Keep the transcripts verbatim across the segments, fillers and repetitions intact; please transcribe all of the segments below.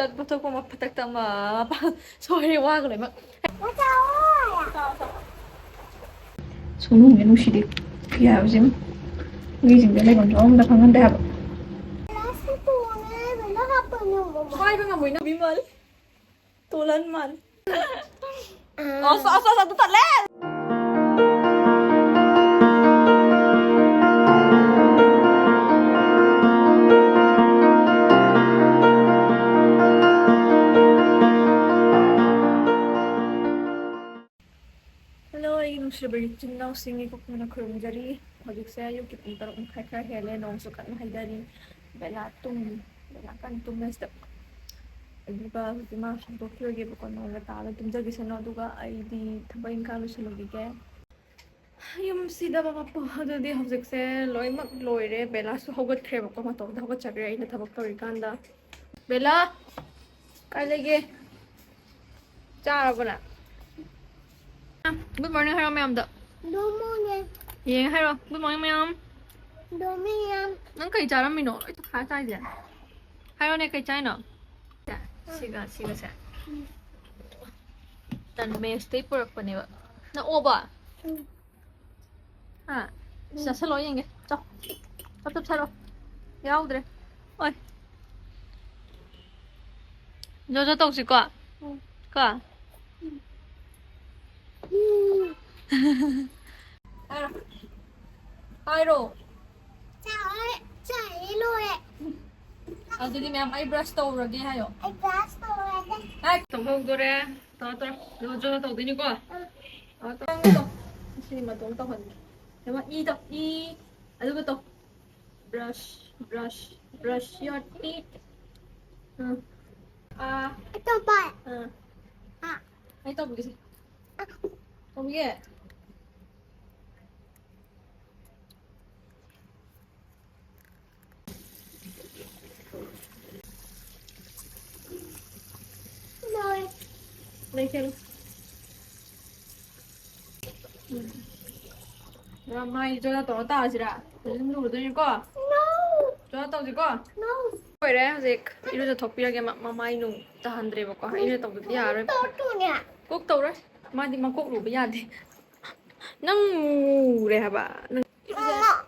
ꯆꯠꯄ ꯊꯣꯛꯄ ꯑꯃ ꯐꯇꯛꯇ ꯑꯃ ꯁꯣꯏꯔꯦ, ꯋꯥꯒ ꯂꯣꯏꯅꯃꯛ꯫ ꯁꯣꯅꯨꯅꯦ ꯅꯨꯡꯁꯤꯗꯦ꯫ ꯐꯤ ꯍꯥꯏꯕꯁꯤꯃ ꯃꯤꯁꯤꯡꯁꯦ ꯂꯩꯐꯝ ꯆꯥꯐꯝ ꯑꯝꯇ ꯈꯪꯍꯟꯗꯦ ꯍꯥꯏꯕ꯫ ꯄꯥꯏꯕ ꯉꯝꯃꯣꯏ ꯅꯪ ꯃꯤ ꯃꯥꯜꯂꯦ꯫ ꯇꯣꯂꯟ ꯃꯥꯜꯂꯦ꯫ ꯑꯁ, ꯑꯁ, ꯑꯁ, ꯑꯗꯨ ꯇꯜꯂꯦ! ꯍꯜꯂꯣ, ꯑꯩꯒꯤ ꯅꯨꯡꯁꯤꯔꯕ ꯏꯆꯤꯟ ꯏꯅꯥꯎꯁꯤꯡ, ꯏꯀꯨꯞꯅꯅ ꯈꯨꯔꯨꯝꯖꯔꯤ꯫ ꯍꯧꯖꯤꯛꯁꯦ ꯑꯌꯨꯛꯀꯤ ꯄꯨꯡ ꯇꯔꯨꯛ ꯃꯈꯥꯏ ꯈꯔ ꯍꯦꯜꯂꯦ, ꯅꯣꯡꯁꯨ ꯀꯟꯅ ꯍꯩꯊꯔꯤ꯫ ꯕꯦꯂꯥ ꯇꯨꯝꯃꯤ, ꯕꯦꯂꯥ ꯀꯟꯅ ꯇꯨꯝꯃꯦ ꯁꯤꯗ꯫ ꯑꯗꯨꯒ ꯍꯧꯖꯤꯛ ꯃꯥ ꯍꯧꯗꯣꯛꯈꯤꯔꯣꯏꯒꯦꯕꯀꯣ, ꯅꯣꯡꯒ ꯇꯥꯕ ꯇꯨꯝꯖꯈꯤꯁꯅꯨ꯫ ꯑꯗꯨꯒ ꯑꯩꯗꯤ ꯊꯕꯛ ꯏꯪꯈꯥꯡ ꯂꯣꯏꯁꯤꯜꯂꯨꯈꯤꯒꯦ꯫ ꯌꯨꯝꯁꯤꯗ ꯃꯄꯨ ꯑꯗꯨꯗꯤ ꯍꯧꯖꯤꯛꯁꯦ ꯂꯣꯏꯅꯃꯛ ꯂꯣꯏꯔꯦ꯫ ꯕꯦꯂꯥꯁꯨ ꯍꯧꯒꯠꯈ꯭ꯔꯦꯕꯀꯣ, ꯃꯇꯣꯝꯇ ꯍꯧꯒꯠꯆꯈ꯭ꯔꯦ ꯑꯩꯅ ꯊꯕꯛ ꯇꯧꯔꯤꯀꯥꯟꯗ꯫ ꯕꯦꯂꯥ! ꯀꯥꯏ ꯂꯩꯒꯦ? ꯆꯥꯔꯕꯣ ꯅꯪ? Good morning ꯍꯥꯏꯔꯣ ꯃꯌꯥꯝꯗ꯫ Good morning. ꯌꯦꯡꯉꯦ ꯍꯥꯏꯔꯣ꯫ Good morning ꯃꯌꯥꯝ꯫ Good morning. ꯅꯪ ꯀꯩ ꯆꯥꯔꯝꯃꯤꯅꯣ? ꯂꯣꯏ ꯇꯪꯈꯥꯏ ꯆꯥꯏꯁꯦ꯫ ꯍꯥꯏꯔꯣꯅꯦ, ꯀꯩ ꯆꯥꯏꯅꯣ? ꯁꯤꯒ, ꯁꯤꯒꯁꯦ꯫ ꯇꯟ ꯃꯦꯁꯇꯩ ꯄꯨꯔꯛꯄꯅꯦꯕ꯫ ꯅꯪ ꯑꯣꯕ? ꯎꯝ꯫ ꯍꯥ? ꯎꯝ꯫ ꯆꯥꯁꯜꯂꯣ ꯌꯦꯡꯒꯦ꯫ ꯆꯥꯎ꯫ ꯆꯞ ꯆꯞ ꯁꯥꯔꯣ꯫ ꯌꯥꯎꯗ꯭ꯔꯦ꯫ ꯑꯣꯏ꯫ ꯖꯣ ꯖꯣ ꯇꯧꯁꯤꯀꯣ꯫ ꯎꯝ꯫ ꯀꯣ꯫ ꯎꯝ꯫ ꯍꯥꯏꯔꯣ꯫ ꯍꯥꯏꯔꯣ꯫ ꯆꯥꯔꯦ, ꯆꯥꯔꯦ, ꯂꯣꯏꯔꯦ꯫ ꯑꯗꯨꯗꯤ ꯃꯌꯥꯝ ꯑꯩ ꯕ꯭ꯔꯁ ꯇꯧꯔꯒꯦ ꯍꯥꯏꯌꯣ꯫ ꯑꯩ ꯕ꯭ꯔꯁ ꯇꯧꯔꯒꯦ꯫ ꯍꯥꯏ꯫ ꯇꯧꯍꯧꯗꯣꯔꯦ꯫ ꯇꯧꯔꯣ, ꯇꯧꯔꯣ꯫ ꯖꯣ ꯖꯣ ꯇꯧꯗꯣꯏꯅꯤꯀꯣ꯫ ꯎꯝ꯫ ꯇꯧꯔꯣ, ꯇꯧꯔꯣ꯫ ꯁꯤ ꯃꯇꯣꯝ ꯇꯧꯍꯟꯒꯦ꯫ ꯏ ꯇꯧ, ꯏ꯫ ꯑꯗꯨꯒ ꯇꯧ꯫ Brush, brush, brush your teeth. ꯎꯝ꯫ ꯑꯥ꯫ ꯑꯇꯣꯞꯄ꯫ ꯑꯥ꯫ ꯑꯥ꯫ ꯑꯩ ꯇꯧꯕꯤꯒꯦꯁꯦ꯫ ꯑꯥ꯫ ꯇꯧꯕꯤꯒꯦ꯫ ꯂꯣꯏꯔꯦ꯫ ꯂꯩꯁꯦ꯫ ꯎꯝ꯫ ꯃꯥꯏ ꯖꯣꯅꯥ ꯇꯧꯔ ꯇꯥꯔꯁꯤꯔꯥ? ꯑꯗꯨꯝ ꯂꯨꯔꯗꯣꯏꯅꯤꯀꯣ? No! ꯖꯣꯅꯥ ꯇꯧꯁꯤꯀꯣ? No! ꯂꯣꯏꯔꯦ꯫ ꯍꯧꯖꯤꯛ ꯏꯔꯨꯖꯊꯣꯛꯄꯤꯔꯒꯦ꯫ ꯃ- ꯃꯃꯥꯏ ꯅꯨꯡ ꯇꯥꯍꯟꯗ꯭ꯔꯦꯕꯀꯣ꯫ ꯏꯔꯨꯖ ꯇꯧꯗꯗꯤ ꯌꯥꯔꯣꯏ꯫ ꯀꯣꯛ ꯇꯧꯔꯣꯏ꯫ ꯃꯥꯗꯤ ꯃꯀꯣꯛ ꯂꯨꯕ ꯌꯥꯗꯦ꯫ ꯅꯪ ꯃꯨꯔꯦ ꯍꯥꯏꯕ꯫ ꯅꯪ ꯏꯔꯨꯖ-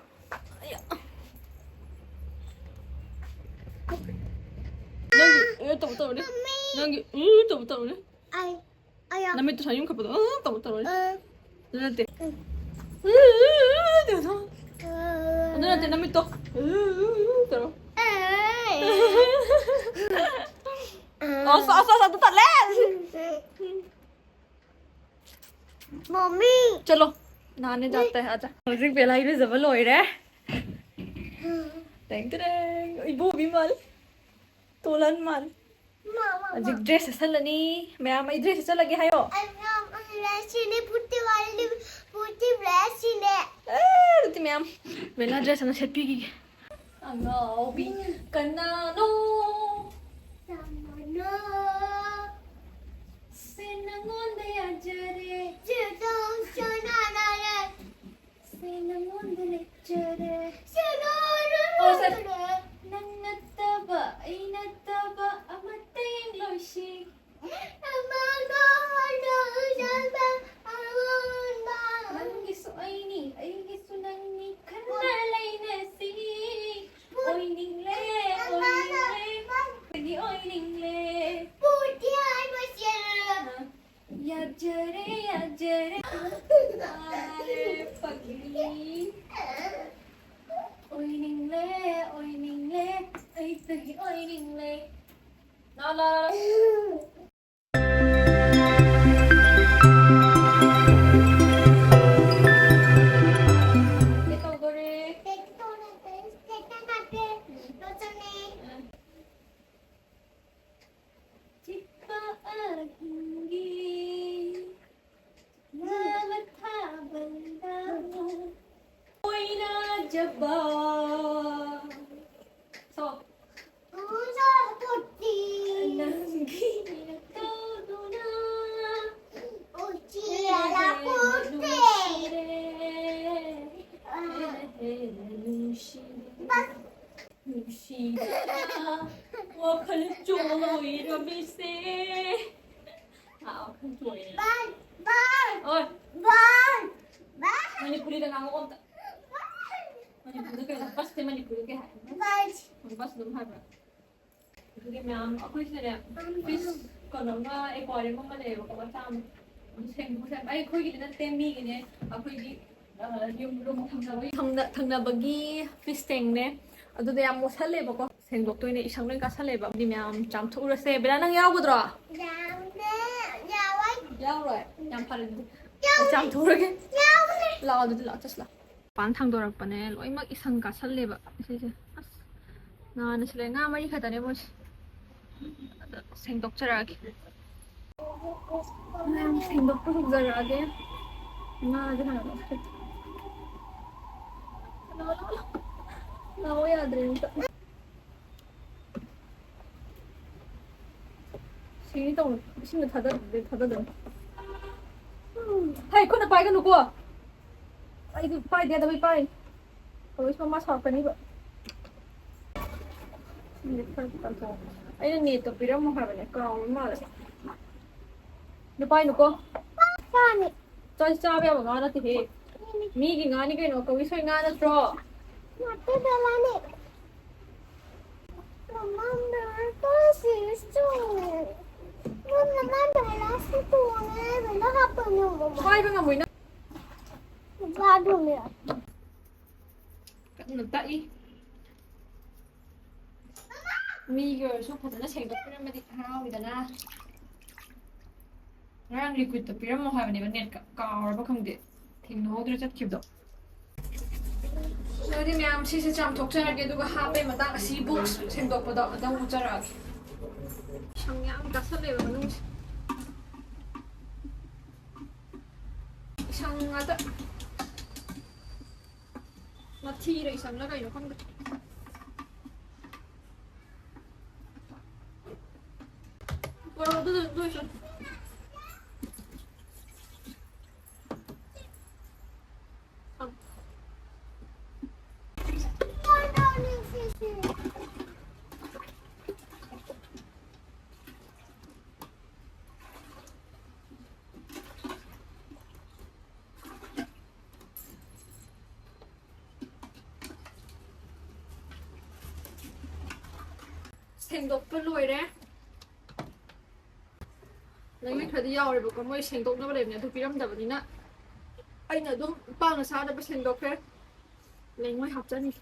ꯅꯪꯒꯤ ꯏꯔꯨ ꯇꯧꯕ ꯇꯧꯔꯅꯤ꯫ ꯅꯪꯒꯤ ꯏꯔꯨ ꯇꯧꯕ ꯇꯧꯔꯅꯤ꯫ ꯅꯃꯤꯠꯇꯣ ꯁꯨꯃꯥꯏꯅ ꯌꯨꯝꯈꯠꯄꯗꯣ꯫ ꯑ, ꯇꯧ, ꯇꯧ꯫ ꯑꯗꯨ ꯅꯠꯇꯦ꯫ ꯑꯗꯨ ꯅꯠꯇꯦ, ꯅꯃꯤꯠꯇꯣ꯫ ꯇꯧꯔꯣ꯫ ꯑꯁ, ꯑꯁ, ꯑꯁ, ꯑꯗꯨ ꯇꯜꯂꯦ꯫ ꯃꯝꯃꯤ꯫ ꯆꯠꯂꯣ꯫ ꯅꯍꯥꯟꯅꯦ ꯖꯥꯠꯇ ꯑꯖꯥ꯫ ꯍꯧꯖꯤꯛ ꯕꯦꯂꯥ ꯏꯔꯨꯖꯕ ꯂꯣꯏꯔꯦ꯫ ꯇꯦꯡ ꯇꯦꯔꯦꯡ꯫ ꯏꯕꯣꯕꯤ ꯃꯥꯜꯂꯤ꯫ ꯇꯣꯂꯟ ꯃꯥꯜꯂꯤ꯫ ꯍꯧꯖꯤꯛ ꯗ꯭ꯔꯦꯁ ꯁꯦꯠꯆꯜꯂꯅꯤ꯫ ꯃꯌꯥꯝ, ꯑꯩ ꯗ꯭ꯔꯦꯁ ꯁꯦꯠꯆꯜꯂꯒꯦ ꯍꯥꯏꯌꯣ꯫ ꯑꯩ ꯃꯌꯥꯝ, ꯑꯩ ꯂꯥꯏꯁꯤꯅꯦ, ꯄꯨꯠꯇꯤ ꯋꯥꯂꯤ, ꯄꯨꯠꯇꯤ ꯂꯥꯏꯁꯤꯅꯦ꯫ ꯑꯦ, ꯑꯗꯨꯗꯤ ꯃꯌꯥꯝ, ꯕꯦꯂꯥ ꯗ꯭ꯔꯦꯁ ꯑꯃ ꯁꯦꯠꯄꯤꯈꯤꯒꯦ꯫ ꯑꯉꯥꯎꯕꯤ ꯀꯅꯥꯅꯣ? ꯀꯅꯥꯅꯣ? ꯁꯦ ꯅꯪꯉꯣꯟꯗ ꯌꯥꯖꯔꯦ꯫ ꯆꯦꯆꯧ ꯁꯅꯥꯅꯔꯦ꯫ ꯁꯦ ꯅꯪꯉꯣꯟꯗ ꯂꯩꯖꯔꯦ꯫ ꯁꯦ ꯅꯪꯉꯣꯟꯗ ꯑꯣ, ꯁꯦ꯫ ꯂꯩꯖꯔꯦ꯫ ꯅꯪ ꯅꯠꯇꯕ, ꯑꯩ ꯅꯠꯇꯕ ꯑꯃꯠꯇ ꯌꯦꯡꯂꯣꯏꯁꯤ꯫ ꯑꯃꯒ ꯍꯣꯠꯅꯖꯕ ꯑꯑꯣꯟꯕ꯫ ꯅꯪꯒꯤꯁꯨ ꯑꯩꯅꯤ, ꯑꯩꯒꯤꯁꯨ ꯅꯪꯅꯤ, ꯈꯟꯅ ꯂꯩꯅꯁꯤ꯫ ꯑꯣꯏꯅꯤꯡꯂꯦ, ꯑꯣꯏꯅꯤꯡꯂꯦ, ꯑꯩꯗꯤ ꯑꯣꯏꯅꯤꯡꯂꯦ꯫ ꯄꯨꯗꯤ ꯍꯥꯏꯕꯁꯦ꯫ ꯑ꯫ ꯌꯥꯖꯔꯦ, ꯌꯥꯖꯔꯦ꯫ ꯑꯥꯔꯦ ꯄꯒꯂꯤ꯫ ꯑꯣꯏꯅꯤꯡꯂꯦ, ꯑꯣꯏꯅꯤꯡꯂꯦ, ꯑꯩ ꯅꯪꯒꯤ ꯑꯣꯏꯅꯤꯡꯂꯦ꯫ ꯂꯥ, ꯂꯥ, ꯂꯥ, ꯂꯥ꯫ ꯀꯩ ꯇꯧꯗꯣꯔꯦ? ꯆꯤꯛꯄ ꯑꯍꯤꯡꯒꯤ ꯉꯥ ꯃꯊꯥꯕꯜꯗ ꯑꯣꯏꯅꯖꯕ꯫ ꯁꯣ꯫ ꯅꯪꯒꯤ ꯅꯠꯇꯧꯗꯨꯅ ꯅꯨꯡꯁꯤꯔꯦ꯫ ꯍꯦꯟꯅ ꯍꯦꯟꯅ ꯅꯨꯡꯁꯤꯔꯦ꯫ ꯅꯨꯡꯁꯤꯕ ꯏꯔꯝꯃꯤꯁꯦ꯫ ꯑꯥ, ꯈꯪꯇꯣꯛꯑꯦ꯫ ꯕꯥꯏ, ꯕꯥꯏ꯫ ꯑꯣꯏ꯫ ꯕꯥꯏ, ꯕꯥꯏ꯫ ꯃꯅꯤꯄꯨꯔꯤꯗ ꯉꯥꯡꯉꯛꯑꯣ ꯑꯝꯇ꯫ ꯕꯥꯏ꯫ ꯃꯅꯤꯄꯨꯔꯗ ꯀꯩꯅꯣ? ꯕꯁꯇ ꯃꯅꯤꯄꯨꯔꯗ ꯀꯩ ꯍꯥꯏ? ꯕꯥꯏ꯫ ꯕꯁ ꯑꯗꯨꯝ ꯍꯥꯏꯕ꯭ꯔꯥ? ꯑꯗꯨꯒꯤ ꯃꯌꯥꯝ ꯑꯩꯈꯣꯏꯁꯤꯗꯅꯦ, ꯐꯤꯁ ꯀꯩꯅꯣꯝꯃ, ꯑꯦꯀ꯭ꯋꯥꯔꯤꯌꯝ ꯑꯃ ꯂꯩꯌꯦꯕꯀꯣ, ꯃꯆꯥ ꯑꯃ꯫ ꯑꯗꯨ ꯁꯦꯡꯕ ꯁꯦꯡꯕ꯫ ꯑꯩ, ꯑꯩꯈꯣꯏꯒꯤꯗꯤ ꯅꯠꯇꯦ, ꯃꯤꯒꯤꯅꯦ꯫ ꯑꯩꯈꯣꯏꯒꯤ, ꯑ, ꯌꯨꯝ ꯔꯨꯝ ꯊꯪꯅꯕꯒꯤ, ꯊꯪꯅ-, ꯊꯪꯅꯕꯒꯤ ꯐꯤꯁ ꯇꯦꯡꯅꯦ꯫ ꯑꯗꯨꯗ ꯌꯥꯝ ꯃꯣꯠꯁꯜꯂꯦꯕꯀꯣ꯫ ꯁꯦꯡꯗꯣꯛꯇꯣꯏꯅꯦ, ꯏꯁꯪ ꯂꯣꯏ ꯀꯥꯁꯜꯂꯦꯕ꯫ ꯑꯗꯨꯗꯤ ꯃꯌꯥꯝ ꯆꯥꯝꯊꯣꯛꯎꯔꯁꯦ꯫ ꯕꯦꯂꯥ, ꯅꯪ ꯌꯥꯎꯒꯗ꯭ꯔꯣ? ꯌꯥꯎꯗꯦ, ꯌꯥꯎꯔꯣꯏ꯫ ꯌꯥꯎꯔꯣꯏ? ꯌꯥꯝ ꯐꯔꯦ ꯑꯗꯨꯗꯤ꯫ ꯌꯥꯎꯒꯅꯤ꯫ ꯆꯥꯝꯊꯣꯛꯎꯔꯒꯦ꯫ ꯌꯥꯎꯒꯅꯤ꯫ ꯂꯥꯛꯑꯣ ꯑꯗꯨꯗꯤ, ꯂꯥꯛꯑꯣ, ꯆꯠꯁꯤ ꯂꯥꯛꯑꯣ꯫ ꯃꯄꯥꯟ ꯊꯥꯡꯗꯣꯔꯛꯄꯅꯦ, ꯂꯣꯏꯅꯃꯛ ꯏꯁꯪ ꯀꯥꯁꯜꯂꯦꯕ ꯁꯤꯁꯦ꯫ ꯑꯁ, ꯅꯥꯟꯅꯁꯨ ꯂꯩ꯫ ꯉꯥ ꯃꯔꯤ ꯈꯛꯇꯅꯦ ꯃꯣꯏꯁꯦ꯫ ꯑꯗꯣ ꯁꯦꯡꯗꯣꯛꯆꯔꯛꯑꯒꯦ꯫ ꯃꯌꯥꯝ ꯁꯦꯡꯗꯣꯛꯄ ꯍꯧꯖꯔꯛꯑꯒꯦ꯫ ꯉꯥꯁꯦ ꯍꯥꯟꯅ ꯂꯧꯊꯣꯛꯀꯦ꯫ ꯂꯥꯛꯑꯣ, ꯂꯥꯛꯑꯣ, ꯂꯥꯛꯑꯣ꯫ ꯂꯥꯛꯑꯣ ꯌꯥꯗ꯭ꯔꯦ ꯑꯝꯇ꯫ ꯁꯤ ꯇꯧꯅꯨ꯫ ꯏꯁꯤꯡꯗ ꯊꯥꯗ-, ꯊꯥꯗꯗꯣꯏꯅꯤ꯫ ꯍꯩ, ꯈꯨꯠꯅ ꯄꯥꯏꯒꯅꯨꯀꯣ꯫ ꯑꯩꯗꯤ ꯄꯥꯏꯗꯦ, ꯑꯗꯨꯃꯥꯏ ꯄꯥꯏ꯫ ꯀꯧꯏ ꯁꯣꯝ ꯃꯥ ꯁꯥꯎꯔꯛꯀꯅꯤꯕ꯫ ꯁꯤꯁꯦ ꯈꯔ ꯀꯟꯊꯣꯛꯑꯣ꯫ ꯑꯩꯅ ꯅꯦꯠꯇꯣ ꯄꯤꯔꯝꯃꯣ ꯍꯥꯏꯕꯅꯦ, ꯀꯥꯎꯔ ꯃꯥꯜꯂꯦ꯫ ꯑꯗꯨ ꯄꯥꯏꯅꯨꯀꯣ꯫ ꯄꯥꯅꯤ꯫ ꯆꯥ-, ꯆꯥꯕ ꯌꯥꯕ ꯉꯥ ꯅꯠꯇꯦꯍꯦ꯫ ꯃꯤꯒꯤ ꯉꯥꯅꯤ ꯀꯩꯅꯣ, ꯀꯧꯏ ꯁꯣꯏ ꯉꯥ ꯅꯠꯇ꯭ꯔꯣ? ꯅꯠꯇꯦ, ꯕꯦꯂꯥꯅꯦ꯫ ꯃꯃꯥ, ꯕꯦꯂꯥ, ꯀꯧꯏ ꯁꯤꯁꯨ ꯇꯣꯡꯉꯦ꯫ ꯃꯃꯥ, ꯕꯦꯂꯥꯁꯨ ꯇꯣꯡꯉꯦ, ꯕꯦꯂꯥ ꯍꯥꯞꯄꯅꯦ, ꯃꯃꯥ꯫ ꯄꯥꯏꯕ ꯉꯝꯃꯣꯏ ꯅꯪ꯫ ꯕꯦꯂꯥ ꯇꯣꯡꯉꯦ꯫ ꯀꯟꯅ ꯇꯛꯏ꯫ ꯃꯤꯒꯤ ꯑꯣꯏꯔꯁꯨ ꯐꯖꯅ ꯁꯦꯡꯗꯣꯛꯄꯤꯔꯝꯃꯗꯤ ꯍꯔꯥꯎꯋꯤꯗꯅ꯫ ꯉꯔꯥꯡ ꯂꯤꯀ꯭ꯋꯤꯠꯇꯣ ꯄꯤꯔꯝꯃꯣ ꯍꯥꯏꯕꯅꯦꯕ, ꯅꯦꯠꯀ ꯀꯥꯎꯔꯕ ꯈꯪꯗꯦ, ꯊꯦꯡꯅꯍꯧꯗ꯭ꯔꯦ ꯆꯠꯈꯤꯕꯗꯣ꯫ ꯑꯗꯨꯗꯤ ꯃꯌꯥꯝ ꯁꯤꯁꯦ ꯆꯥꯝꯊꯣꯛꯆꯔꯒꯦ, ꯑꯗꯨꯒ ꯍꯥꯞꯄꯩ ꯃꯇꯥꯡ ꯑꯁꯤ ꯕꯣꯛꯁ ꯁꯦꯡꯗꯣꯛꯄꯗꯣ ꯑꯗꯨ ꯑꯃꯨꯛ ꯎꯠꯆꯔꯛꯑꯒꯦ꯫ ꯏꯁꯪ ꯌꯥꯝ ꯀꯥꯁꯜꯂꯦꯕ ꯃꯅꯨꯡꯁꯦ꯫ ꯏꯁꯪ ꯉꯥꯛꯇ꯫ ꯃꯊꯤꯔ ꯏꯁꯪꯂ ꯀꯩꯅꯣ ꯈꯪꯗꯦ꯫ ꯄꯣꯔꯛꯑꯣ, ꯑꯗꯨ, ꯑꯗꯨ ꯑꯣꯏꯁꯨ꯫ ꯁꯦꯡꯗꯣꯛꯄ ꯂꯣꯏꯔꯦ꯫ ꯂꯩꯉꯣꯏ ꯈꯔꯗꯤ ꯌꯥꯎꯔꯦꯕꯀꯣ, ꯃꯣꯏ ꯁꯦꯡꯗꯣꯛꯅꯕ ꯂꯩꯕꯅꯦ, ꯑꯗꯨ ꯄꯤꯔꯝꯗꯕꯅꯤꯅ ꯑꯩꯅ ꯑꯗꯨꯝ ꯄꯥꯡꯅ ꯁꯥꯅꯕ ꯁꯦꯡꯗꯣꯛꯈ꯭ꯔꯦ꯫ ꯂꯩꯉꯣꯏ ꯍꯥꯞꯆꯟꯒꯦ꯫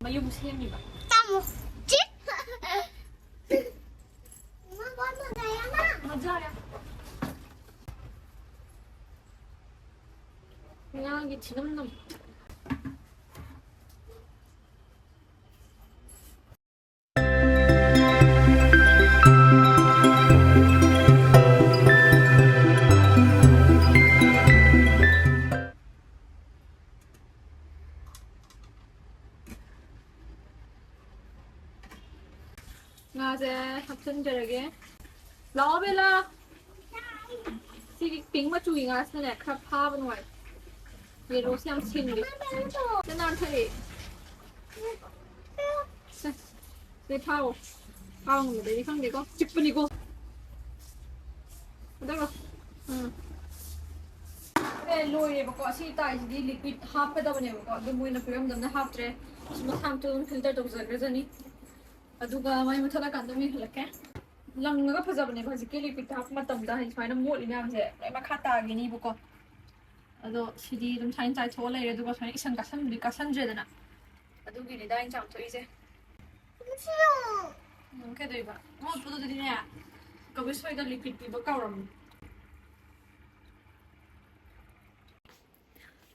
ꯃꯌꯨꯝ ꯁꯦꯝꯃꯤꯕ꯫ ꯇꯥꯃꯣ꯫ ꯆꯤ꯫ ꯃꯖꯥ ꯌꯥ꯫ ꯉꯥꯒꯤ ꯊꯤꯅꯝ ꯅꯝ꯫ ꯉꯥꯁꯦ ꯍꯥꯞꯆꯤꯟꯖꯔꯒꯦ꯫ ꯂꯥꯛꯑꯣ, ꯕꯦꯂꯥ꯫ ꯁꯤꯒꯤ ꯄꯤꯡ ꯃꯆꯨꯒꯤ ꯉꯥꯁꯤꯅꯅꯦ, ꯈꯔ ꯐꯥꯕ ꯅꯨꯡꯉꯥꯏ꯫ ꯌꯦꯂꯣꯁꯦ ꯌꯥꯝ ꯁꯤꯟꯂꯤ꯫ ꯁꯤ ꯅꯥꯟꯊꯔꯛꯑꯦ꯫ ꯁꯦ, ꯁꯤ ꯐꯥꯎ꯫ ꯐꯥꯎ ꯉꯝꯗ꯭ꯔꯗꯤ ꯈꯪꯗꯦꯀꯣ꯫ ꯆꯤꯛꯄꯅꯤꯀꯣ꯫ ꯑꯗꯨꯒ, ꯎꯝ꯫ ꯑꯦ, ꯂꯣꯏꯔꯦꯕꯀꯣ꯫ ꯑꯁꯤ ꯇꯥꯏꯁꯤꯗꯤ ꯂꯤꯀ꯭ꯋꯤꯠ ꯍꯥꯞꯀꯗꯕꯅꯦꯕꯀꯣ꯫ ꯑꯗꯨ ꯃꯣꯏꯅ ꯄꯤꯔꯝꯗꯕꯅ ꯍꯥꯞꯇ꯭ꯔꯦ꯫ ꯁꯤ ꯃꯁꯥ ꯃꯇꯣꯝ ꯐꯤꯜꯇꯔ ꯇꯧꯖꯈ꯭ꯔꯖꯅꯤ꯫ ꯑꯗꯨꯒ ꯃꯩ ꯃꯨꯊꯠꯂꯀꯥꯟꯗ ꯑꯃꯨꯛ ꯌꯦꯡꯍꯜꯂꯛꯀꯦ꯫ ꯂꯪꯉꯒ ꯐꯖꯕꯅꯦꯕ ꯍꯧꯖꯤꯛꯀꯤ ꯂꯤꯀ꯭ꯋꯤꯠꯇ ꯍꯥꯞꯄ ꯃꯇꯝꯗ, ꯍꯥꯏꯗꯤ ꯁꯨꯃꯥꯏꯅ ꯃꯣꯠꯂꯤ ꯃꯌꯥꯝꯁꯦ ꯂꯣꯏ ꯃꯈꯥ ꯇꯥꯈꯤꯅꯤꯕꯀꯣ꯫ ꯑꯗꯣ ꯁꯤꯗꯤ ꯑꯗꯨꯝ ꯁꯨꯃꯥꯏꯅ ꯆꯥꯏꯊꯣꯛꯑ ꯂꯩꯔꯦ, ꯑꯗꯨꯒ ꯁꯨꯃꯥꯏꯅ ꯏꯁꯪ ꯀꯥꯁꯟꯕꯗꯤ ꯀꯥꯁꯟꯗ꯭ꯔꯦꯗꯅ꯫ ꯑꯗꯨꯒꯤꯅꯤꯗ ꯑꯩꯅ ꯆꯥꯝꯊꯣꯛꯏꯁꯦ꯫ ꯎꯝ, ꯀꯩꯗꯧꯔꯤꯕ? ꯃꯣꯠꯄꯗꯨꯗꯤꯅꯦ, ꯀꯕꯤꯁ ꯍꯣꯏꯗ ꯂꯤꯀ꯭ꯋꯤꯠ ꯄꯤꯕ ꯀꯥꯎꯔꯝꯃꯦ꯫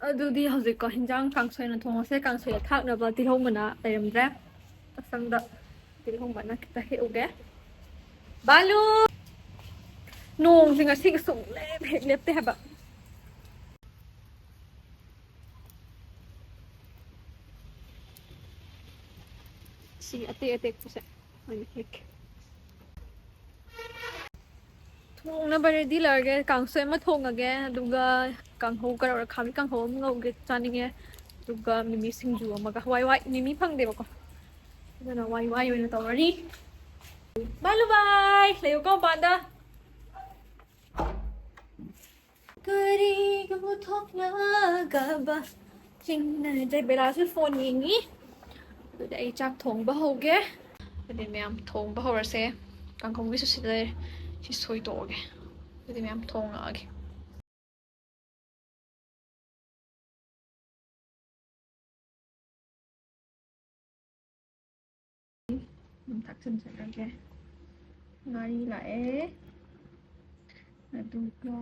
ꯑꯗꯨꯗꯤ ꯍꯧꯖꯤꯛꯀꯣ ꯍꯤꯟꯖꯥꯡ ꯀꯥꯡꯁꯣꯏ ꯑꯣꯏꯅ ꯊꯣꯡꯉꯁꯦ꯫ ꯀꯥꯡꯁꯣꯏꯗ ꯊꯥꯛꯅꯕ ꯇꯤꯜꯍꯧ ꯃꯅꯥ ꯂꯩꯔꯝꯗ꯭ꯔꯦ꯫ ꯑꯁꯪꯗ ꯇꯤꯜꯍꯧ ꯃꯅꯥ ꯈꯤꯇ ꯍꯦꯛꯎꯒꯦ꯫ ꯕꯥꯂꯨ! ꯅꯣꯡꯁꯦ ꯉꯁꯤꯒꯤ ꯁꯨꯡꯂꯦꯞ ꯍꯦꯛ ꯂꯦꯞꯇꯦ ꯍꯥꯏꯕ꯫ ꯁꯤ ꯑꯇꯦꯛ ꯑꯇꯦꯛꯄꯁꯦ ꯑꯣꯏꯅ ꯍꯦꯛꯀꯦ꯫ ꯊꯣꯡꯅꯕ ꯔꯦꯗꯤ ꯂꯩꯔꯒꯦ꯫ ꯀꯥꯡꯁꯣꯏ ꯑꯃ ꯊꯣꯡꯉꯒꯦ, ꯑꯗꯨꯒ ꯀꯥꯡꯍꯧ, ꯀꯔꯣꯠ ꯑꯈꯥꯕꯤ ꯀꯥꯡꯍꯧ ꯑꯃ ꯉꯧꯒꯦ, ꯆꯥꯅꯤꯡꯉꯦ꯫ ꯑꯗꯨꯒ ꯃꯤꯃꯤ ꯁꯤꯡꯖꯨ ꯑꯃꯒ꯫ ꯍꯋꯥꯏ ꯋꯥꯏ, ꯃꯤꯃꯤ ꯐꯪꯗꯦꯕꯀꯣ, ꯑꯗꯨꯅ ꯋꯥꯏ ꯋꯥꯏ ꯑꯣꯏꯅ ꯇꯧꯔꯅꯤ꯫ ꯕꯥꯂꯨ ꯕꯥꯏ, ꯂꯩꯌꯨꯀꯣ ꯃꯄꯥꯟꯗ꯫ ꯀꯔꯤꯒꯨꯝꯕ ꯊꯣꯛꯂꯒꯕ ꯁꯤꯡꯅ ꯖꯩꯕꯦꯂꯥꯁꯨ ꯐꯣꯟ ꯌꯦꯡꯉꯤ꯫ ꯑꯗꯨꯗꯤ ꯑꯩ ꯆꯥꯛ ꯊꯣꯡꯕ ꯍꯧꯒꯦ꯫ ꯑꯗꯨꯗꯤ ꯃꯌꯥꯝ ꯊꯣꯡꯕ ꯍꯧꯔꯁꯦ꯫ ꯀꯥꯡꯍꯧꯒꯤꯁꯨ ꯁꯤꯗ ꯂꯩꯔꯦ꯫ ꯁꯤ ꯁꯣꯏꯗꯣꯛꯑꯒꯦ꯫ ꯑꯗꯨꯗꯤ ꯃꯌꯥꯝ ꯊꯣꯡꯉꯛꯑꯒꯦ꯫ ꯑꯗꯨꯝ ꯊꯥꯛꯆꯤꯟꯖꯔꯒꯦ꯫ ꯉꯥꯔꯤ ꯂꯥꯛꯑꯦ꯫ ꯑꯗꯨꯒ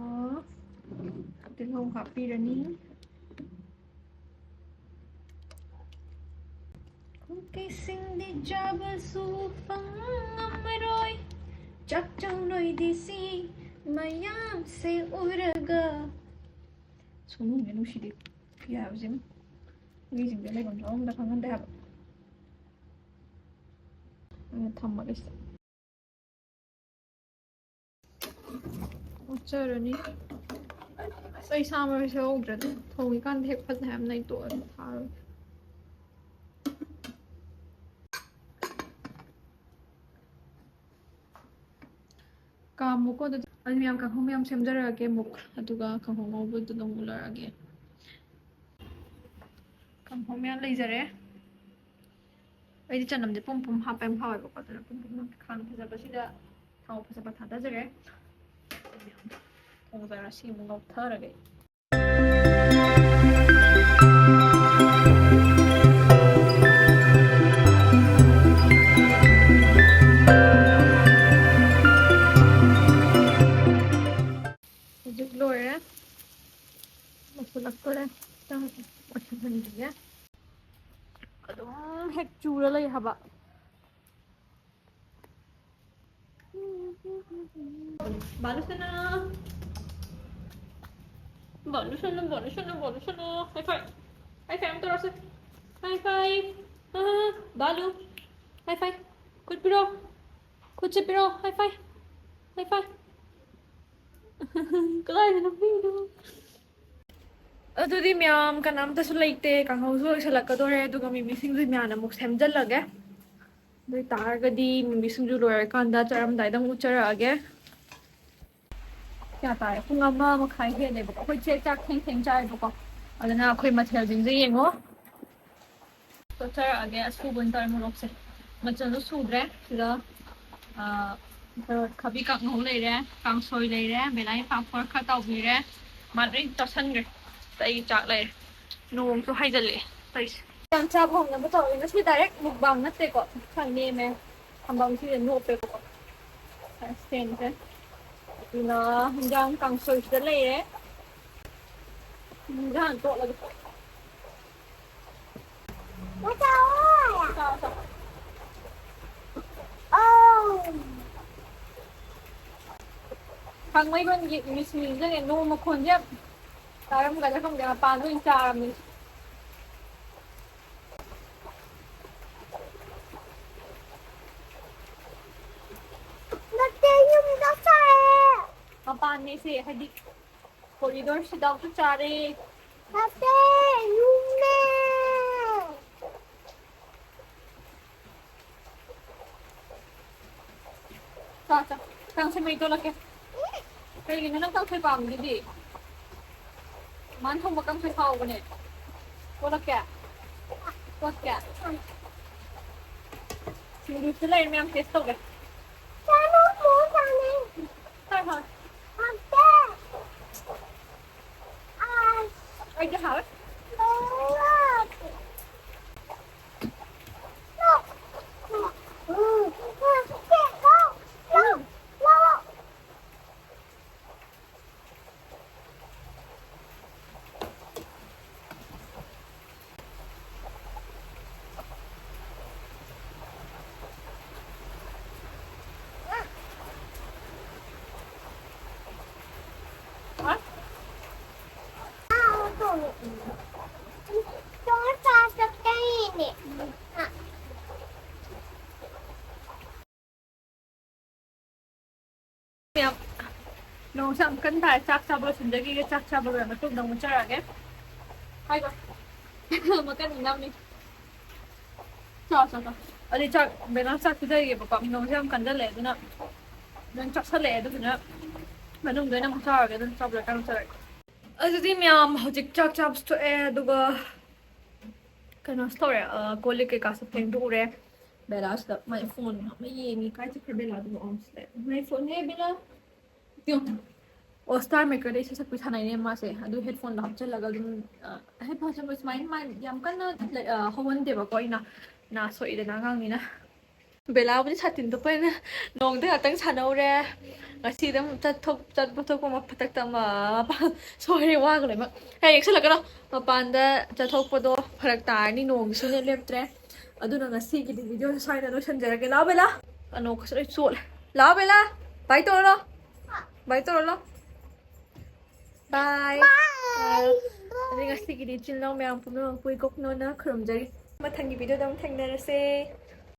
ꯇꯤꯜꯍꯧ ꯍꯥꯞꯄꯤꯔꯅꯤ꯫ ꯀꯨꯀꯤꯁꯤꯡꯗꯤ ꯆꯥꯕꯁꯨ ꯐꯪꯉꯝꯃꯔꯣꯏ꯫ ꯆꯥꯛ ꯆꯪꯂꯣꯏꯗꯤ ꯁꯤ ꯃꯌꯥꯝꯁꯦ ꯎꯔꯒ꯫ ꯁꯨꯝ ꯅꯨꯡꯁꯤꯗꯦ꯫ ꯐꯤ ꯍꯥꯏꯕꯁꯤꯃ꯫ ꯃꯤꯁꯤꯡꯁꯦ ꯂꯩꯐꯝ ꯆꯥꯐꯝ ꯑꯝꯇ ꯈꯪꯍꯟꯗꯦ ꯍꯥꯏꯕ꯫ ꯑꯩꯅ ꯊꯝꯃꯒꯦ ꯁꯤꯗ꯫ ꯑꯣꯠꯆꯔꯅꯤ꯫ ꯑꯁ, ꯑꯩ ꯁꯥ ꯃꯔꯣꯏ ꯁꯦꯝꯍꯧꯗ꯭ꯔꯦꯗ꯫ ꯊꯣꯡꯉꯤꯀꯥꯟꯗ ꯍꯦꯛ ꯐꯖꯅ ꯍꯥꯏꯕ ꯅꯩꯇꯣꯛꯑꯒ ꯊꯥꯔꯒꯦ꯫ ꯀꯥꯝꯃꯨꯀꯣ꯫ ꯑꯗꯨꯗꯤ ꯑꯩ ꯃꯌꯥꯝ ꯀꯥꯡꯍꯧ ꯃꯌꯥꯝ ꯁꯦꯝꯖꯔꯛꯑꯒꯦ ꯑꯃꯨꯛ, ꯑꯗꯨꯒ ꯀꯥꯡꯍꯧ ꯉꯧꯕꯗꯨꯗ ꯑꯃꯨꯛ ꯎꯠꯂꯛꯑꯒꯦ꯫ ꯀꯥꯡꯍꯧ ꯃꯌꯥꯝ ꯂꯩꯖꯔꯦ꯫ ꯑꯩꯗꯤ ꯆꯅꯝꯁꯦ ꯄꯨꯝ ꯄꯨꯝ ꯍꯥꯞꯄ ꯌꯥꯝ ꯍꯥꯎꯋꯦꯕꯀꯣ, ꯑꯗꯨꯅ ꯄꯨꯝ ꯄꯨꯝ ꯍꯥꯞꯄꯦ꯫ ꯈꯥꯡ ꯐꯖꯕꯁꯤꯗ ꯊꯥꯎ ꯐꯖꯕ ꯊꯥꯗꯖꯔꯦ꯫ ꯊꯣꯡꯖꯔꯁꯤ ꯑꯃꯨꯛ ꯉꯧꯊꯔꯒꯦ꯫ ꯍꯧꯖꯤꯛ ꯂꯣꯏꯔꯦ꯫ ꯂꯣꯏꯁꯤꯜꯂꯛꯇꯣꯔꯦ꯫ ꯈꯤꯇꯪ ꯑꯣꯏꯁꯤꯜꯍꯟꯈꯤꯒꯦ꯫ ꯑꯗꯨꯝ ꯍꯦꯛ ꯆꯨꯔ ꯂꯩ ꯍꯥꯏꯕ꯫ ꯕꯥꯂꯨꯁꯅꯥ꯫ ꯕꯥꯂꯨꯁꯅꯥ, ꯕꯥꯂꯨꯁꯅꯥ, ꯕꯥꯂꯨꯁꯅꯥ, ꯕꯥꯂꯨꯁꯅꯥ꯫ High five. High five ꯑꯃ ꯇꯧꯔꯁꯦ꯫ High five. ꯑꯥ, ꯕꯥꯂꯨ꯫ High five. ꯈꯨꯠ ꯄꯤꯔꯣ꯫ ꯈꯨꯠꯁꯦ ꯄꯤꯔꯣ꯫ High five. High five. ꯀꯗꯥꯏꯗꯅꯣ ꯄꯤꯔꯤꯗꯣ? ꯑꯗꯨꯗꯤ ꯃꯌꯥꯝ ꯀꯅꯥꯝꯇꯁꯨ ꯂꯩꯇꯦ, ꯀꯥꯡꯍꯧꯁꯨ ꯂꯣꯏꯁꯤꯜꯂꯛꯀꯗꯣꯔꯦ, ꯑꯗꯨꯒ ꯃꯤꯃꯤ ꯁꯤꯡꯖꯨ ꯃꯌꯥꯝꯅ ꯑꯃꯨꯛ ꯁꯦꯝꯖꯤꯜꯂꯒꯦ꯫ ꯑꯗꯨ ꯑꯣꯏꯇꯥꯔꯒꯗꯤ ꯃꯤꯃꯤ ꯁꯤꯡꯖꯨ ꯂꯣꯏꯔꯀꯥꯟꯗ ꯆꯥꯔꯝꯗꯥꯏꯗ ꯑꯃꯨꯛ ꯎꯠꯆꯔꯛꯑꯒꯦ꯫ ꯀꯌꯥ ꯇꯥꯔꯦ? ꯄꯨꯡ ꯑꯃ ꯃꯈꯥꯏ ꯍꯦꯜꯂꯦꯕꯀꯣ꯫ ꯑꯩꯈꯣꯏꯁꯦ ꯆꯥꯛ ꯊꯦꯡ ꯊꯦꯡ ꯆꯥꯏꯕꯀꯣ꯫ ꯑꯗꯨꯅ ꯑꯩꯈꯣꯏ ꯃꯊꯦꯜꯁꯤꯡꯁꯦ ꯌꯦꯡꯉꯣ꯫ ꯇꯣꯠꯆꯔꯛꯑꯒꯦ꯫ ꯑꯁꯨꯕ ꯑꯣꯏꯅ ꯇꯧꯔꯦ ꯃꯣꯔꯣꯛꯁꯦ꯫ ꯃꯆꯜꯗꯣ ꯁꯨꯗ꯭ꯔꯦ꯫ ꯁꯤꯗ, ꯑ, ꯀꯥꯔꯣꯠ ꯈꯥꯕꯤ ꯀꯥꯡꯍꯧ ꯂꯩꯔꯦ, ꯀꯥꯡꯁꯣꯏ ꯂꯩꯔꯦ, ꯕꯦꯂꯥꯏ ꯄꯥꯐꯣꯔ ꯈꯔ ꯇꯥꯎꯕꯤꯔꯦ꯫ ꯃꯥ ꯂꯣꯏ ꯆꯥꯁꯟꯈ꯭ꯔꯦ꯫ ꯑꯩꯒꯤ ꯆꯥꯛ ꯂꯩꯔꯦ꯫ ꯅꯣꯡꯁꯨ ꯍꯥꯏꯖꯜꯂꯛꯑꯦ ꯇꯧꯔꯤꯁꯦ꯫ ꯌꯥꯝ ꯆꯥꯕ ꯍꯧꯅꯕ ꯇꯧꯔꯦ꯫ ꯉꯁꯤ ꯗꯥꯏꯔꯦꯛ ꯃꯨꯛꯕꯥꯡ ꯅꯠꯇꯦꯀꯣ꯫ ꯈꯔ ꯅꯦꯝꯃꯦ꯫ ꯊꯝꯕꯝꯁꯤꯗ ꯅꯣꯞꯄꯦꯕꯀꯣ꯫ ꯁ꯭ꯇꯦꯟꯁꯦ꯫ ꯑꯗꯨꯅ ꯍꯤꯟꯖꯥꯡ ꯀꯥꯡꯁꯣꯏꯁꯤꯗ ꯂꯩꯔꯦ꯫ ꯍꯤꯟꯖꯥꯡ ꯇꯣꯠꯂꯒꯦ꯫ ꯆꯥꯎ, ꯆꯥꯎ꯫ ꯈꯥꯡꯃꯩꯕꯟꯒꯤ ꯃꯤꯁ ꯃꯤꯜꯁꯤꯗꯅꯦ ꯅꯣꯡ ꯃꯈꯣꯟꯁꯦ ꯌꯥꯝ ꯇꯥꯔꯝꯒꯗ꯭ꯔꯥ ꯈꯪꯗꯦ, ꯃꯄꯥꯟꯗ ꯑꯣꯏꯅ ꯆꯥꯔꯕꯅꯤ꯫ ꯅꯠꯇꯦ, ꯌꯨꯝꯗ ꯆꯥꯏꯌꯦ꯫ ꯃꯄꯥꯟꯅꯦ ꯁꯦ, ꯍꯥꯏꯗꯤ ꯀꯣꯔꯤꯗꯣꯔ ꯁꯤꯗꯥꯎꯁꯨ ꯆꯥꯔꯦ꯫ ꯅꯠꯇꯦ, ꯌꯨꯝꯅꯦ꯫ ꯆꯥ, ꯆꯥ꯫ ꯀꯥꯡꯁꯣꯏ ꯃꯩ ꯇꯣꯠꯂꯛꯀꯦ꯫ ꯀꯩꯒꯤꯅꯣ ꯅꯪ ꯀꯥꯡꯁꯣꯏ ꯄꯥꯝꯃꯤꯗꯨꯗꯤ? ꯃꯥꯅ ꯊꯣꯡꯕ ꯀꯥꯡꯁꯣꯏ ꯍꯥꯎꯕꯅꯦ꯫ ꯇꯣꯠꯂꯛꯀꯦ? ꯇꯣꯠꯀꯦ? ꯁꯤꯡꯖꯨꯁꯨ ꯂꯩꯔꯦ, ꯃꯌꯥꯝ ꯇꯦꯁ ꯇꯧꯒꯦ꯫ ꯍꯣꯏ, ꯍꯣꯏ꯫ ꯑꯩꯗꯤ ꯍꯥꯎꯋꯦ꯫ ꯌꯥꯝ, ꯅꯣꯡꯁꯦ ꯌꯥꯝ ꯀꯟꯅ ꯇꯥꯏ꯫ ꯆꯥꯛ ꯆꯥꯕ ꯂꯣꯏꯁꯤꯟꯖꯈꯤꯒꯦ꯫ ꯆꯥꯛ ꯆꯥꯕ ꯂꯣꯏꯔ ꯃꯇꯨꯡꯗ ꯑꯃꯨꯛ ꯆꯥꯔꯛꯑꯒꯦ꯫ ꯍꯥꯏꯕ꯫ ꯑꯃ ꯀꯟꯅ ꯏꯪꯉꯝꯅꯤ꯫ ꯆꯥꯎ, ꯆꯥꯎ, ꯆꯥꯎ꯫ ꯑꯗꯨꯗꯤ ꯆꯥꯛ, ꯕꯦꯅꯥꯎ ꯆꯥꯛ ꯄꯤꯖꯒꯦꯕꯀꯣ꯫ ꯅꯣꯡꯁꯦ ꯌꯥꯝ ꯀꯟꯖꯜꯂꯛꯑꯦ, ꯑꯗꯨꯅ ꯂꯣꯏ ꯆꯥꯁꯜꯂꯛꯑꯦ꯫ ꯑꯗꯨꯗꯨꯅ ꯃꯅꯨꯡꯗ ꯑꯣꯏꯅ ꯑꯃꯨꯛ ꯆꯥꯔꯒꯦ꯫ ꯑꯗꯨꯅ ꯆꯥꯕ ꯂꯣꯏꯔꯀꯥꯟꯗ ꯑꯃꯨꯛ ꯆꯥꯔꯛꯑꯒꯦ꯫ ꯑꯗꯨꯗꯤ ꯃꯌꯥꯝ ꯍꯧꯖꯤꯛ ꯆꯥꯛ ꯆꯥꯕꯁꯨ ꯊꯣꯛꯑꯦ, ꯑꯗꯨꯒ ꯀꯩꯅꯣꯁꯨ ꯇꯧꯔꯦ, ꯑ, ꯀꯣꯜ ꯂꯤꯛ ꯀꯩꯀꯥꯁꯨ ꯐꯦꯡꯗꯣꯛꯎꯔꯦ꯫ ꯕꯦꯂꯥꯁꯤꯗ ꯃꯥꯏ ꯐꯣꯟ ꯑꯃ ꯌꯦꯡꯉꯤ꯫ ꯀꯥꯏ ꯆꯠꯈ꯭ꯔꯦ ꯕꯦꯂꯥꯗꯨ? ꯑꯣ, ꯁꯤꯗ ꯃꯥꯏ ꯐꯣꯟ꯫ ꯍꯦ ꯕꯦꯂꯥ, ꯌꯦꯡꯉꯨ꯫ ꯑꯣ, ꯁ꯭ꯇꯥꯔ ꯃꯦꯀꯔꯗ ꯏꯁꯩ ꯁꯛꯄꯤ ꯁꯥꯟꯅꯩꯅꯦ ꯃꯥꯁꯦ꯫ ꯑꯗꯨ ꯍꯦꯗꯐꯣꯟꯗꯣ ꯍꯥꯞꯆꯤꯜꯂꯒ ꯑꯗꯨꯝ, ꯑ, ꯍꯦꯗꯐꯣꯟꯁꯦ ꯁꯨꯃꯥꯏꯅ ꯃꯥꯏ ꯌꯥꯝ ꯀꯟꯅ ꯂꯩ-, ꯑ, ꯍꯧꯍꯟꯗꯦꯕꯀꯣ ꯑꯩꯅ꯫ ꯅꯥ ꯁꯣꯛꯏꯗꯅ ꯑꯉꯥꯡꯅꯤꯅ꯫ ꯕꯦꯂꯥꯕꯨꯗꯤ ꯁꯥꯇꯤꯟ ꯇꯨꯞꯄꯅ ꯅꯣꯡꯗ ꯉꯥꯛꯇꯪ ꯁꯥꯟꯅꯧꯔꯦ꯫ ꯉꯁꯤ ꯑꯗꯨꯝ ꯆꯠꯊꯣꯛ-, ꯆꯠꯄ ꯊꯣꯛꯄ ꯃ-, ꯃꯊꯛꯇ ꯑꯃ ꯁꯣꯏꯔꯦ, ꯋꯥꯒ ꯂꯣꯏꯅꯃꯛ꯫ ꯍꯦ, ꯌꯦꯛꯁꯜꯂꯛꯀꯅꯣ꯫ ꯃꯄꯥꯟꯗ ꯆꯠꯊꯣꯛꯄꯗꯣ ꯐꯔꯛ ꯇꯥꯔꯅꯤ, ꯅꯣꯡꯒꯤꯁꯨꯅꯦ ꯂꯦꯞꯇ꯭ꯔꯦ꯫ ꯑꯗꯨꯅ ꯉꯁꯤꯒꯤꯗꯤ ꯚꯤꯗꯤꯑꯣꯁꯦ ꯁ꯭ꯋꯥꯏꯗ ꯂꯣꯏꯁꯤꯟꯖꯔꯒꯦ꯫ ꯂꯥꯛꯑꯣ ꯕꯦꯂꯥ꯫ ꯑꯅꯣꯛꯀꯁꯨ ꯂꯣꯏ ꯆꯣꯠꯂꯦ꯫ ꯂꯥꯛꯑꯣ ꯕꯦꯂꯥ꯫ ꯕꯥꯏ ꯇꯧꯔꯣ꯫ ꯕꯥꯏ ꯇꯧꯔꯣ ꯂꯥꯛꯑꯣ꯫ ꯕꯥꯏ꯫ ꯑꯗꯩ ꯉꯁꯤꯒꯤꯗꯤ ꯏꯆꯤꯜ ꯏꯅꯥꯎ ꯃꯌꯥꯝ ꯄꯨꯝꯅꯃꯛꯄꯨ ꯏꯀꯣꯛꯅꯣꯅ ꯈꯨꯔꯨꯝꯖꯔꯤ꯫ ꯃꯊꯪꯒꯤ ꯚꯤꯗꯤꯑꯣꯗ ꯑꯃꯨꯛ ꯊꯦꯡꯅꯔꯁꯦ꯫